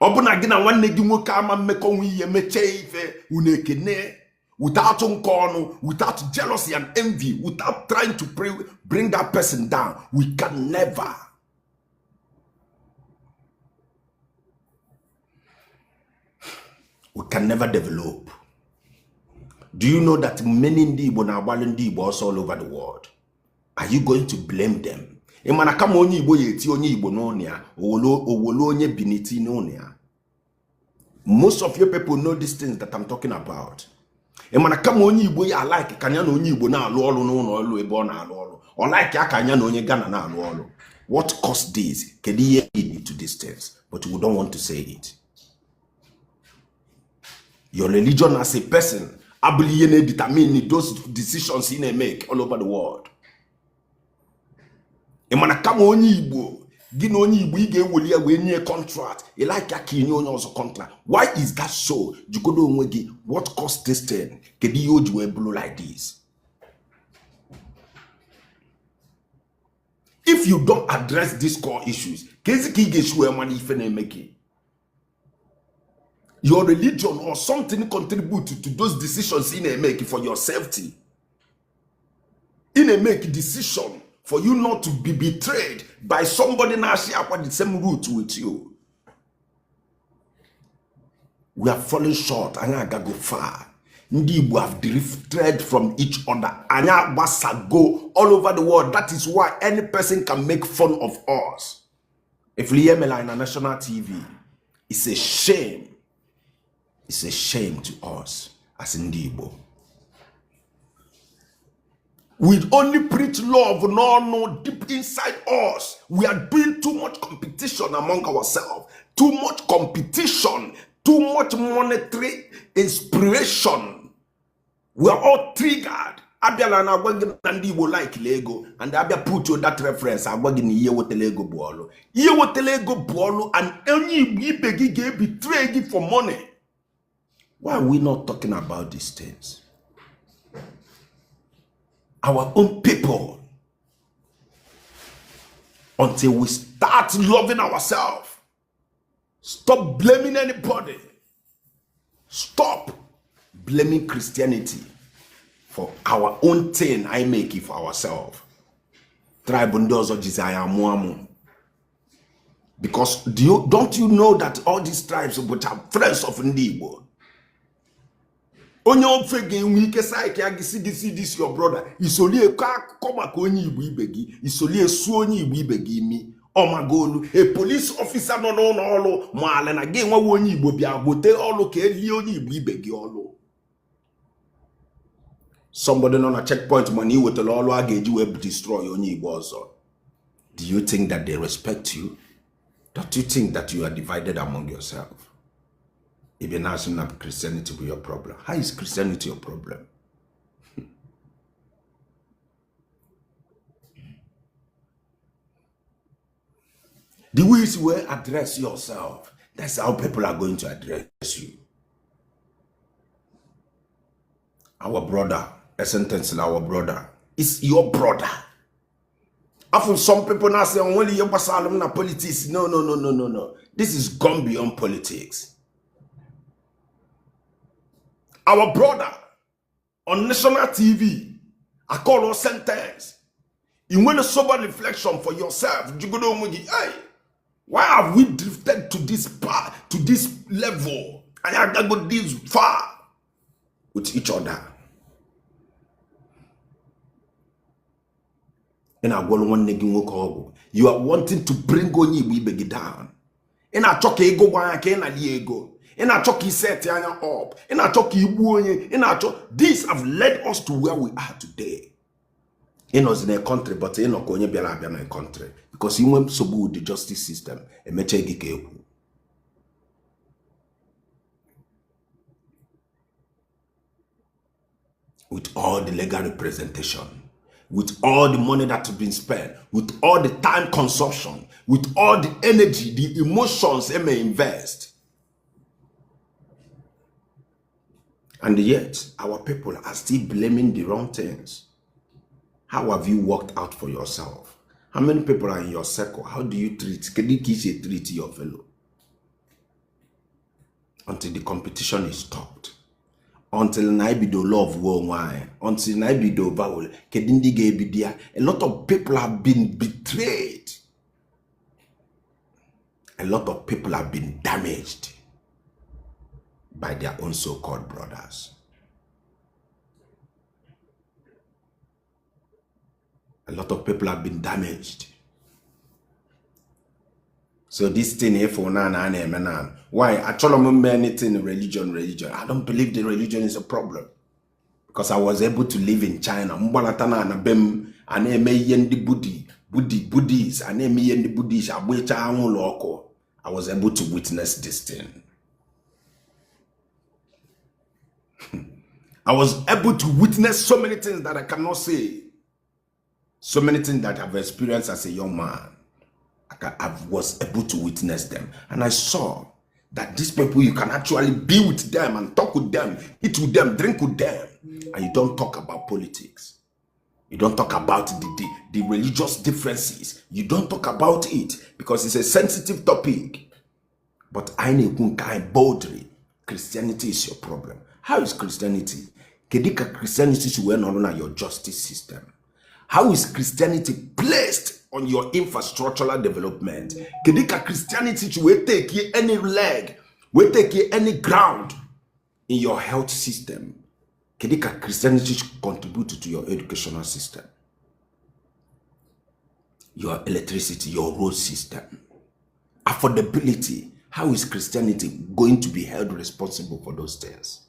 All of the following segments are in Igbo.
Ọ bụ na gị na nwanne gị nwoke ama mmekọnwu ihe mechie ife unu ekene without nke ọnụ, without jealousy and envy, without trying to bring that person down. We can never. We can never develop. Do you know that many ndị Igbo na-agbalị ndị Igbo ọsọ all over the world? Are you going to blame them? Ị ma na kama onye Igbo ya eti onye Igbo n'ụlọ ya, owolu onye Biniti n'ụlọ ya. Most of your people know these things that I'm talking about. Ị ma na kama onye Igbo ya like ka ya na onye Igbo na-alụ ọrụ n'ụlọ ọrụ ebe ọ na-alụ ọrụ, ọ like ya ka ya na onye Ghana na-alụ ọrụ. What caused this? Kedu ihe lead to these things? But we don't want to say it. Your religion as a person abụghị ihe na-determine those decisions ị na-emake all over the world. Ị ma na kama onye Igbo gị na onye Igbo ị ga-eweli ya wee nye contract, ị like ya ka inye onye ọzọ contract. Why is that so? Jikọdo onwe gị, what caused this thing? Kedu ihe o ji wee bụrụ like this? If you don't address these core issues, ka ezi ka ị ga-esi wee mara ife na-eme gị? Your religion or something contribute to those decisions ị na-emake for your safety. Ị na-emake decision for you not to be betrayed by somebody na-asị akwa the same route with you. We are falling short. Anyị agago far. Ndị Igbo have drifted from each other. Anyị agbasago all over the world. That is why any person can make fun of us. If ihe mere anyị na national TV, it's a shame. It's a shame to us as ndị Igbo. We only preach love, no, deep inside us. We are doing too much competition among ourselves. Too much competition, too much monetary inspiration. We are all triggered. Abịala na agwa gị na ndị Igbo like ego, and abịa put that reference agwa gị na ihe wetara ego bụ ọlụ. Ihe wetara ego bụ ọlụ, and onye Igbo ibe gị ga-ebetray gị for money. Why are we not talking about these things? Our own people, until we start loving ourselves, stop blaming anybody, stop blaming Christianity for our own thing I make it for ourselves. Tribe ndị ọzọ jizi anyị amụ amụ. Because don't you know that all these tribes bụcha friends of ndị Igbo? Onye ofe ga-enwe ike saịkị ya gị si gị si this your brother, isolie kọ akụkọ maka onye Igbo ibe gị, isolie suo onye Igbo ibe gị imi ọmagolu. A police officer nọ n'ụlọ ọrụ ma ala na gị enwewe onye Igbo bịa gbote ọrụ ka elie onye Igbo ibe gị ọrụ. Somebody nọ na checkpoint mana ị wetara ọrụ a ga-eji wee destroy onye Igbo ọzọ. Do you think that they respect you? Don't you think that you are divided among yourself? If you're not saying that Christianity be your problem, how is Christianity your problem? The way you will address yourself, that's how people are going to address you. Our brother, a sentence, our brother, is your brother. Often some people now say, only you na politics. No, no, no, no, no, no. This is gone beyond politics. Our brother on national TV, I call a sentence. You want a sober reflection for yourself. You go down with hey, why have we drifted to this part, to this level? And I got go this far with each other. Ị na-agwọrọ nwanne gị nwoke ọgwụ. You are wanting to bring onye Igbo ibe gị down. Ị na-achọ ka ego gba anya ka ị na-ali ego. Ị na-achọ ka ị set anya up. Ị na-achọ ka igbuo onye. Ị na-achọ. This have led us to where we are today. Ị nọzi na country, but ị nọ ka onye bịara abịa na country because inwe nsogbu with the justice system emeche gị ka ekwu. With all the legal representation, with all the money that has been spent, with all the time consumption, with all the energy, the emotions they may invest. And yet, our people are still blaming the wrong things. How have you worked out for yourself? How many people are in your circle? How do you treat? Kedu ka i si treat your fellow? Until the competition is stopped, until na anyị bido love we onwe anyị, until na anyị bido vowel, kedu ndị ga-ebido ya? A lot of people have been betrayed, a lot of people have been damaged by their own so-called brothers. A lot of people have been damaged. So this thing, if na na na-eme na why achọrọ m mme anything religion, religion, I don't believe the religion is a problem, because I was able to live in China, mgbalata na be m, a na-eme ihe ndị Buddhist, a na-eme ihe ndị Buddhist, agbacha anwụrụ ọkụ. I was able to witness this thing. I was able to witness so many things that I cannot say, so many things that I've experienced as a young man. I was able to witness them. And I saw that these people, you can actually be with them and talk with them, eat with them, drink with them, and you don't talk about politics. You don't talk about the religious differences. You don't talk about it because it's a sensitive topic. But I na-ekwu nke anyị boldly. Christianity is your problem. How is Christianity? Kedu ka Christianity si wee nọrọ na your justice system? How is Christianity placed on your infrastructural development? Kedu ka Christianity si wee take any leg, wee take any ground in your health system? Kedu ka Christianity contribute to your educational system, your electricity, your road system, affordability? How is Christianity going to be held responsible for those things?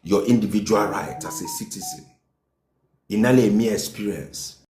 Your individual rights as a citizen, ị nala eme experience.